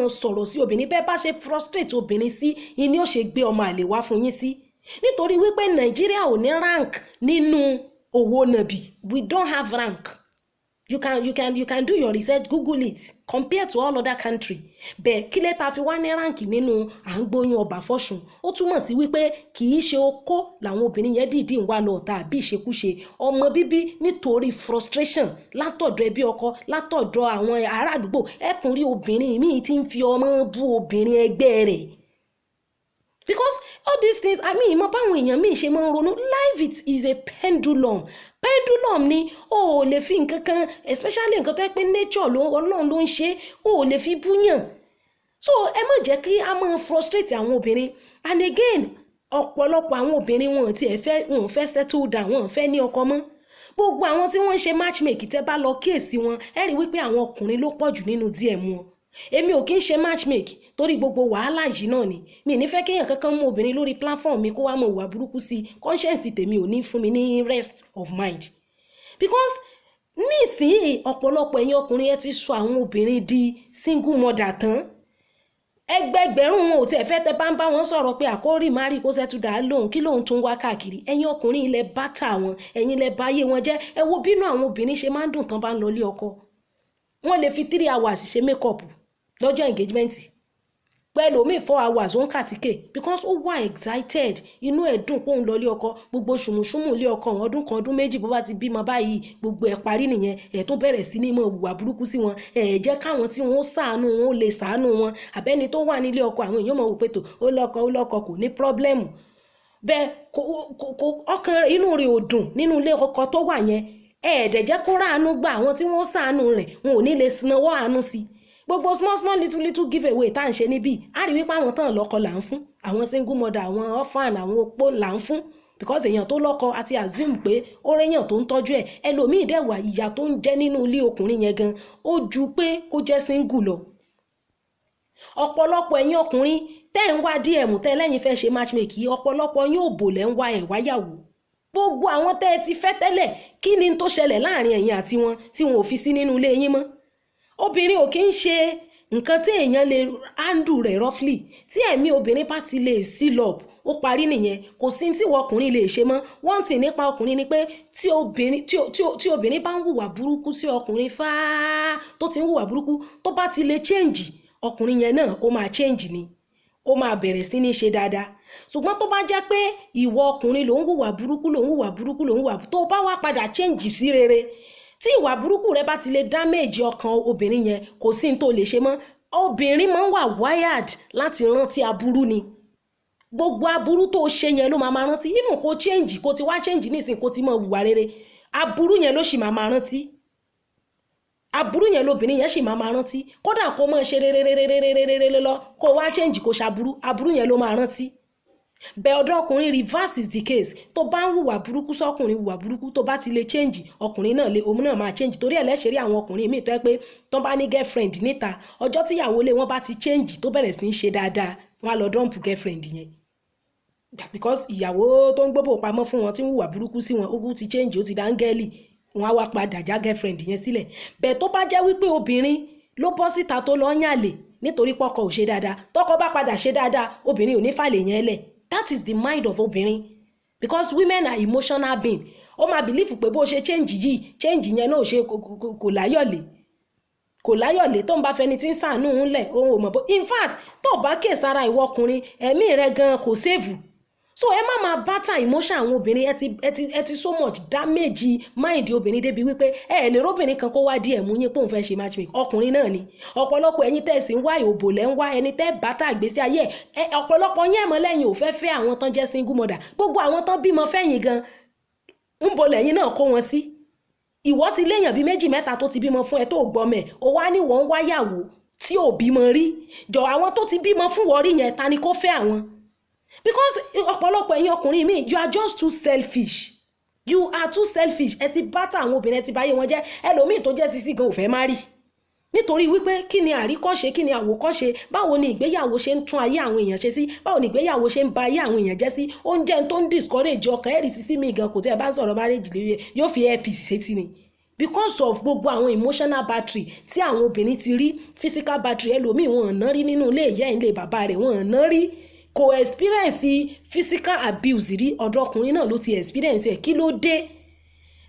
máa sọ̀rọ̀ sí obìnrin, bẹ́ẹ̀ bá ṣe frustrate obìnrin sí ni ó ṣe gbé ọmọ àlè wá fún yín sí, nítorí wípé Nàìjíríà ò ní rank nínú òwò nàbì. We don't have rank. You can do your research, Google it. Compare to all other country. Bẹ́ẹ̀ kí lè ta fi wá ní rank nínú à ń gbóyún ọba fọ́sùn? Ó túmọ̀ sí wípé kì í ṣe okó làwọn obìnrin yẹn dìídì ń wá lọ ọ̀tá àbí ìṣekúṣe ọmọ bíbí, nítorí frustration látọ̀dọ̀ ẹbí ọkọ, látọ̀dọ̀ àwọn ará àdúgbò. Ẹkùn rí obìnrin míì tí ń fi ọmọ bú obìnrin ẹgbẹ́ rẹ̀, because all these things, I mean, ìmọ̀ báwọn èèyàn míì ṣe máa ń ronú. Life, it is a pendulum. Pendulum ni. O ò lè fi nǹkan kan, especially nǹkan tó yẹ pé nature ló, Ọlọ́run ló ń ṣe, o ò lè fi búyàn. So ẹ má jẹ́ kí a máa frustrate àwọn obìnrin. And again, ọ̀pọ̀lọpọ̀ àwọn obìnrin, wọn ti ẹ̀ fẹ́, wọn ò fẹ́ settle down, wọn ò fẹ́ ní ọkọ mọ́. Gbogbo àwọn tí wọ́n ń ṣe matchmake, tẹ́ bá lọ kíyèsí wọn, ẹ rí wípé àwọn ọkùnrin ló pọ̀ jù nínú DM wọn. Èmi ò kí ń ṣe matchmake torí gbogbo wàhálà yìí náà ni. Mi ní fẹ́ kéèyàn kankan mú obìnrin lórí platform mi kó wá mọ ìwà burúkú sí i. Conscience tèmi ò ní fún mi ní rest of mind, because nísìnyí, ọ̀pọ̀lọpọ̀ ẹ̀yin ọkùnrin, ẹ ti sọ àwọn obìnrin di single mother tán. Ẹgbẹgbẹ̀rún wọn ò tiẹ̀ fẹ́. Tẹ bá ń bá wọn sọ̀rọ̀ pé àkórí mari kó settle down lóhùn, kí lóhun tún wá káàkiri? Ẹ̀yin ọkùnrin ilẹ̀ bátà wọn, ẹ̀yin ilẹ̀ báyé wọn jẹ́. Ẹ wo bínú àwọn obìnrin ṣe máa ń dùn tán bá ń lọ ilé ọkọ. Wọ́n lè fi 3 hours ṣe make up lọ́jọ́ engagement, pẹ̀lú omi 4 hours ó ń kàtíkè, because ó wà excited, inú ẹ̀ dùn pé òun lọ ilé ọkọ. Gbogbo ṣùmùṣùmù ilé ọkọ òun, ọdún kan, ọdún 2, bó bá ti bímọ báyìí, gbogbo ẹ̀ parí nìyẹn. Ẹ̀ tó bẹ̀rẹ̀ sí ní mọ̀ hùwà burúkú sí wọn. Ẹ̀ jẹ́ káwọn tí wọ́n ṣàánú wọn ó lè ṣàánú wọn. Àbẹ́ni tó wà nílé ọkọ, àwọn èèyàn mọ̀ wò pé tó ó lọ́kọ, ó lọ́kọ, kò ní problem. Bẹ́ẹ̀ kò ọkàn inú rẹ̀ ò dùn nínú ilé ọkọ tó wà yẹn. Ẹ̀ẹ́dẹ̀ jẹ́ kó ráàánú gbà. Àwọn tí wọ́n ṣàánú rẹ̀, wọn ò ní lè sanwó àánú sí i. Gbogbo small small, little little give away tá à ń ṣe níbí, á rí wípé àwọn tán lọ́kọ là ń fún, àwọn single mother, àwọn orphan, àwọn opó là ń fún, because èèyàn tó lọ́kọ àti assume pé ó réyàn tó ń tọ́jú ẹ̀. Ẹlòmíì dẹ̀ wà, ìyà tó ń jẹ́ nínú ilé ọkùnrin yẹn gan, ó ju pé kó jẹ́ single lọ. Ọ̀pọ̀lọpọ̀ ẹ̀yin ọkùnrin tẹ́ ń wá DM, tẹ́ lẹ́yìn fẹ́ ṣe matchmaking, ọ̀pọ̀lọpọ̀ yín ò bò lẹ́ ń wá ẹ̀ wáyàwó. Gbogbo àwọn tẹ́ ẹ ti fẹ́ tẹ́lẹ̀, kí ni tó ṣẹlẹ̀ láàrin ẹ̀yin àti wọn tí wọn ò fi sí nínú ilé yín mọ́? Obìnrin ò kí ń ṣe nǹkan tí èèyàn lè handle rẹ̀ roughly. Tí ẹ̀mí obìnrin bá ti lè seal up, ó parí nìyẹn. Kò sí tí ìwọ ọkùnrin lè ṣe mọ́. One thing nípa ọkùnrin ni pé tí obìnrin bá ń hùwà burúkú sí ọkùnrin fáá, tó ti ń hùwà burúkú, tó bá ti lè change, ọkùnrin yẹn náà ó máa change ni, ó máa bẹ̀rẹ̀ sí ní ṣe dáadáa. Ṣùgbọ́n tó bá jẹ́ pé ìwọ ọkùnrin ló ń hùwà burúkú, ló ń hùwà burúkú, ló ń hùwà, tó bá wá padà change sí rere, tí ìwà burúkú rẹ bá ti lè damage ọkàn obìnrin yẹn, kò sí ní tó lè ṣe mọ́. Obìnrin máa ń wà wired láti rántí aburú ni. Gbogbo aburú tó ṣe yẹn ló máa máa rántí. Even kó change, kó ti wá change nísìnyí, kó ti máa hùwà rere, aburú yẹn ló sì máa máa rántí. Aburú yẹn lobìnrin yẹn sì máa máa rántí. Kódà kó máa ṣe rere lọ, kó wá change, kó ṣaburú, aburú yẹn ló máa rántí. Bẹ́ẹ̀ ọ̀dọ́ ọkùnrin, reverse is the case. Tó bá ń hùwà burúkú sọ́kùnrin, hùwà burúkú, tó bá ti lè change, ọkùnrin náà lè, òun náà máa change. Torí ẹ̀ lẹ́sẹ̀ rí àwọn ọkùnrin míì tó yẹ pé tó bá ní girlfriend níta, ọjọ́ tíyàwó lé wọn bá ti change, tó bẹ̀rẹ̀ sí í ṣe dáadáa, wọn á lọ dump girlfriend yẹn, because ìyàwó tó ń gbóbò pamọ́ fún wọn, tí ń hùwà burúkú sí wọn, ó ti change, ó ti dá áńgẹ́lì, wọn á wá padà já girlfriend yẹn sílẹ̀. Bẹ́ẹ̀ tó bá jẹ́ wípé obìnrin ló bọ́ síta tó lọ ń yàlè nítorí pọ́kọ ò ṣe dáadáa, tọkọ bá padà ṣe dáadáa, obìnrin ò ní fàlè yẹn lẹ̀. That is the mind of obìnrin, because women are emotional being. Ó máa believe pé bó ṣe change yìí, change yẹn náà ò ṣe kò láyọ̀lé, kò láyọ̀lé tó ń bá fẹni tí ń sàánú ń lẹ̀, òun ò mọ̀ bó. In fact, tó bá kíyèsára, ìwọ ọkùnrin, ẹ̀mí rẹ gan kò save. So ẹ má máa batter emotion àwọn obìnrin. Ẹ ti so much damage mind obìnrin débi wípé ẹ lè róbìnrin kan kó wá díẹ̀ mú yín pé òun fẹ́ ṣe matchmaking. Ọkùnrin náà ni ọ̀pọ̀lọpọ̀ ẹ̀yin tẹ́ ẹ sì ń wá ìhòbò lẹ́ ń wá ẹni tẹ́ batter ìgbésí ayé ẹ. Ọ̀pọ̀lọpọ̀ yín ẹ̀mọ́ lẹ́yìn ò fẹ́ fẹ́ àwọn tán jẹ́ single mother. Gbogbo àwọn tán bímọ fẹ́yìn gan, ń bo lẹ́yìn náà kó wọn sí? Ìwọ ti léèyàn bíi méjì, mẹ́ta tó ti bímọ fún ẹ tó gbọmọ ẹ, o wá ní wọ́n ń wáyàwó tí ò bímọ rí. Jọ, àwọn tó ti bímọ fún wọ́n rí yẹn, ta ni kó fẹ́ àwọn? Because ọ̀pọ̀lọpọ̀ ẹ̀yin ọkùnrin míì, you are just too selfish. You are too selfish. Ẹ ti batter àwọn obìnrin, ẹ ti báyé wọn jẹ́. Ẹlòmíì tó jẹ́ sisi gan ò fẹ́ má rí, nítorí wípé kí ni àríkọ́ṣe, kí ni àwòkọ́ṣe? Báwo ni ìgbéyàwó ṣe ń tún ayé àwọn èèyàn ṣe sí? Báwo ni ìgbéyàwó ṣe ń ba ayé àwọn èèyàn jẹ́ sí? Ó ń jẹ́ tó ń discourage ọkàn ẹ̀rì. Sisi mi gan, kò tí ẹ bá ń sọ̀rọ̀ marriage lóye, yóò fi earpiece sétí ni. Because of gbogbo àwọn emotional battery tí àwọn obìnrin ti rí, physical battery, ẹlòmíì wọn ò ná rí nínú ilé ìyá, ilé bàbá rẹ̀, wọn ò ná rí, kò experience physical abuse rí, ọ̀dọ̀ ọkùnrin náà ló ti experience ẹ̀. Kí ló dé?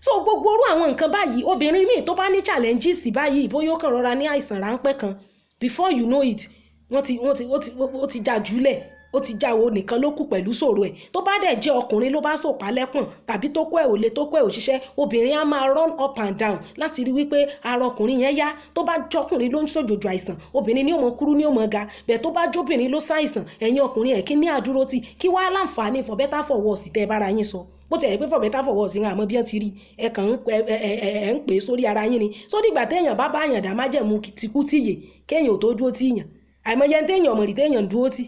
So gbogbo orú àwọn nǹkan báyìí, obìnrin míì tó bá ní challenges báyìí, bóyá ó kàn rọra ní àìsàn ráńpẹ́ kan, before you know it, wọ́n ti wọ́n ti ó ti ó ti já jùlẹ̀, ó ti já o, nìkan ló kù pẹ̀lú sọ̀rọ̀ ẹ̀. Tó bá dẹ̀ jẹ́ ọkùnrin ló bá sòpá lẹ́pọ̀n tàbí tó kọ́ ẹ̀ ò le, tó kọ́ ẹ̀ ò ṣiṣẹ́, obìnrin á máa run up and down láti rí wípé ara ọkùnrin yẹn yá. Tó bá jọkùnrin ló ń ṣòjòjò àìsàn, obìnrin ní ó mọ kúrú, ní ó mọ ga bẹ́ẹ̀. Tó bá jóbìnrin ló ṣàìsàn, ẹ̀yin ọkùnrin ẹ̀ kí ní àdúró tì. Kí wàá láǹfààní for better for worse tẹ́ ẹ bára yín sọ? Bó ti ẹ̀ pé for better for worse ń àmọ́ bí wọ́n ti rí ẹ kàn ń ẹ ń pè é sórí ara yín ni. Sódìgbà téèyàn bá bá yàn dá májẹ̀mú tìkú tìyè kéèyàn ò tó dúró tì yàn, àìmọye téèyàn ọmọ rí téèyàn ń dúró tì.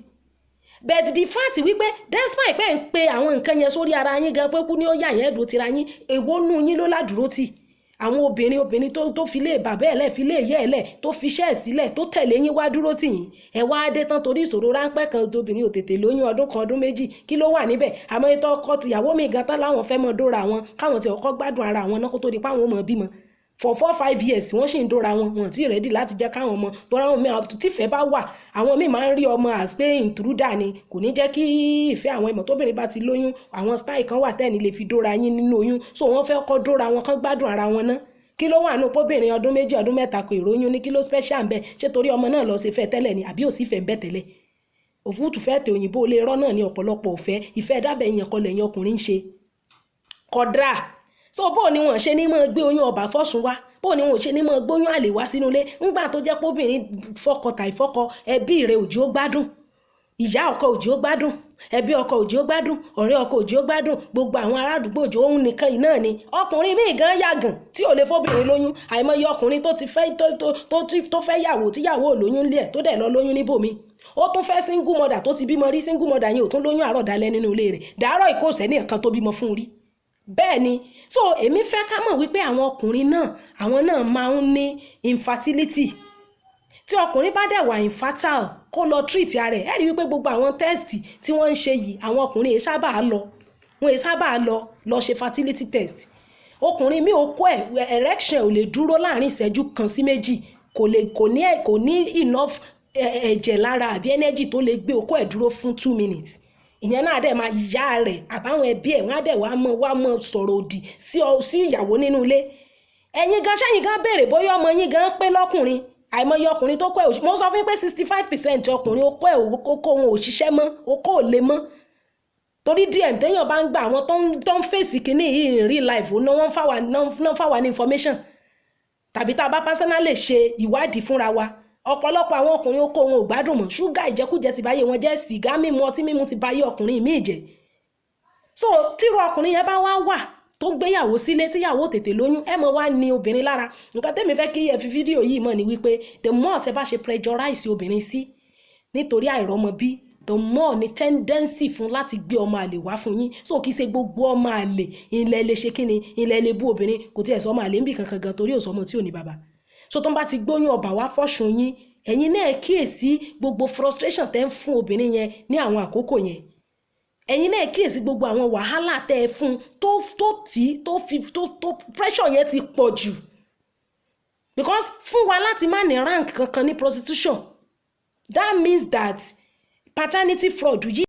But the fact wípé despite pé ń pe àwọn nǹkan yẹn sórí ara yín gan, pé kú ní ó yà yẹn dúró tira yín, èwo nù yín ló ládùúró tì? Àwọn obìnrin tó fi lé bàbá ẹ̀ lẹ̀, fi lé ìyá ẹ̀ lẹ̀, tó fi iṣẹ́ ẹ̀ sílẹ̀, tó tẹ̀lé yín wá dúró tì yín, ẹ̀ wá dé tán, torí ìṣòro ráńpẹ́ kan, tóbìnrin ò tètè lóyún ọdún kan, ọdún 2, kí ló wà níbẹ̀? Àmọ́ ètò ọkọ tìyàwó mi gan tán láwọn fẹ́ mọ dóra wọn, káwọn ti ọkọ gbádùn ara wọn náà kó tó di páwọn ò mọ bímọ. For 4, 5 years wọ́n sì ń dóra wọn, wọn tí ready láti jẹ́ káwọn ọmọ tó ráwọn míì. Tífẹ̀ẹ́ bá wà, àwọn míì máa ń rí ọmọ as pé intruder ni, kò ní jẹ́ kí ìfẹ́ àwọn ìmọ̀. Tóbìnrin bá ti lóyún, àwọn style kan wà tẹ́ni lè fi dóra yín nínú oyún, so wọ́n fẹ́ kọ́ dóra wọn kán gbádùn ara wọn ná. Kí ló wà nù póbìnrin ọdún 2, ọdún 3 kò ìròyìn ní? Kí ló special ń bẹ? Ṣé torí ọmọ náà lọ ṣe fẹ́ tẹ́lẹ̀ ni, àbí ò sì fẹ́ ń bẹ tẹ́lẹ̀? Òfúùtù fẹ́ tẹ òyìnbó lè rọ́ náà ní ọ̀pọ̀lọpọ̀ òfẹ́ ìfẹ́ dábẹ́ yẹn kọlẹ̀ yẹn ọkùnrin ń ṣe kódà. So bó ni wọn ṣe ní máa gbé oyún ọba fọ́sùn wá? Bó ni wọn ṣe ní máa gbóyún àlè wá sínú ilé ńgbà tó jẹ́ póbìnrin fọkọ tàì fọkọ, ẹbí rẹ̀ òjì ó gbádùn, ìyá ọkọ òjì ó gbádùn, ẹbí ọkọ òjì ó gbádùn, ọ̀rẹ́ ọkọ òjì ó gbádùn, gbogbo àwọn ará àdúgbò òjò, òun nìkan yìí náà ni. Ọkùnrin míì gan yàgàn tí ò lè fóbìnrin lóyún. Àìmọye ọkùnrin tó ti fẹ́ tó fẹ́ yàwó tíyàwó ò lóyún lé ẹ̀, tó dẹ̀ lọ lóyún níbòmí. Ó tún fẹ́ single mother tó ti bímọ rí. Single mother yẹn ò tún lóyún àárọ̀ dalẹ́ nínú ilé rẹ̀ dàárọ̀ ìkóòsẹ́ ní nǹkan tó bímọ fún rí. Bẹ́ẹ̀ ni. So èmi fẹ́ ká mọ̀ wípé àwọn ọkùnrin náà, àwọn náà máa ń ní infertility. Tí ọkùnrin bá dẹ̀ wà infertile, kó lọ treat ara ẹ̀. Ẹ́ rí wípé gbogbo àwọn test tí wọ́n ń ṣe yìí, àwọn ọkùnrin yìí sábà lọ, wọ́n yìí sábà lọ ṣe fertility test. Ọkùnrin mi ò kó ẹ̀, erection ò lè dúró láàrin ìṣẹ́jú 1 sí 2, kò lè kò ní enough ẹ̀jẹ̀ lára àbí energy tó lè gbé okó ẹ̀ dúró fún 2 minutes. Ìyẹn náà dẹ̀ máa ìyá rẹ̀ àbáwọn ẹbí ẹ̀, wọ́n á dẹ̀ wá mọ sọ̀rọ̀ òdì sí ìyàwó nínú ilé. Ẹ̀yin gan, sẹ́yìn gan béèrè bóyá ọmọ yín gan pé lọ́kùnrin? Àìmọye ọkùnrin tó kọ́ ẹ̀, mo sọ fún yín pé 65% ọkùnrin ó kọ́ ẹ̀, okó wọn ò ṣiṣẹ́ mọ́, okó ò lè mọ́. Torí DM téèyàn bá ń gbà, àwọn tó ń fèsì kínní yìí in real life náà, wọ́n fà wá ní information, tàbí tá a bá personally ṣe ìwádìí fúnra wa, ọ̀pọ̀lọpọ̀ àwọn ọkùnrin, okó wọn ò gbádùn mọ́. Ṣúgà, ìjẹkújẹ ti báyé wọn jẹ́, sìgá mímu, ọtí mímu ti báyé ọkùnrin míì jẹ́. So tírú ọkùnrin yẹn bá wá wà tó gbéyàwó sílé, tíyàwó tètè lóyún, ẹ mọ̀ wá ní obìnrin lára. Nǹkan tẹ́mi fẹ́ kí ẹ fi fídíò yìí mọ̀ ni wípé the more tẹ bá ṣe pressurize obìnrin sí nítorí àìrọ́mọbí, the more ni tendency fún láti gbé ọmọ àlè wá fún yín. So kì í ṣe gbogbo ọmọ àlè ilẹ̀ lè ṣe kíni, ilẹ̀ lè bú obìnrin. Kò tiẹ̀ sọ ọmọ àlè ń bì kankan gan, torí ò sọ ọmọ tí ò ní bàbá. So tó ń bá ti gbóyún ọba wá fọ́sùn yín, ẹ̀yin náà kíyèsí gbogbo frustration tẹ́ ń fún obìnrin yẹn ní àwọn àkókò yẹn. Ẹ̀yin náà kíyèsí gbogbo àwọn wàhálà tẹ́ ẹ fún tó tí tó fi tó pressure yẹn ti pọ̀ jù, because fún wa láti má ní rank kankan ní prostitution, that means that paternity fraud yìí.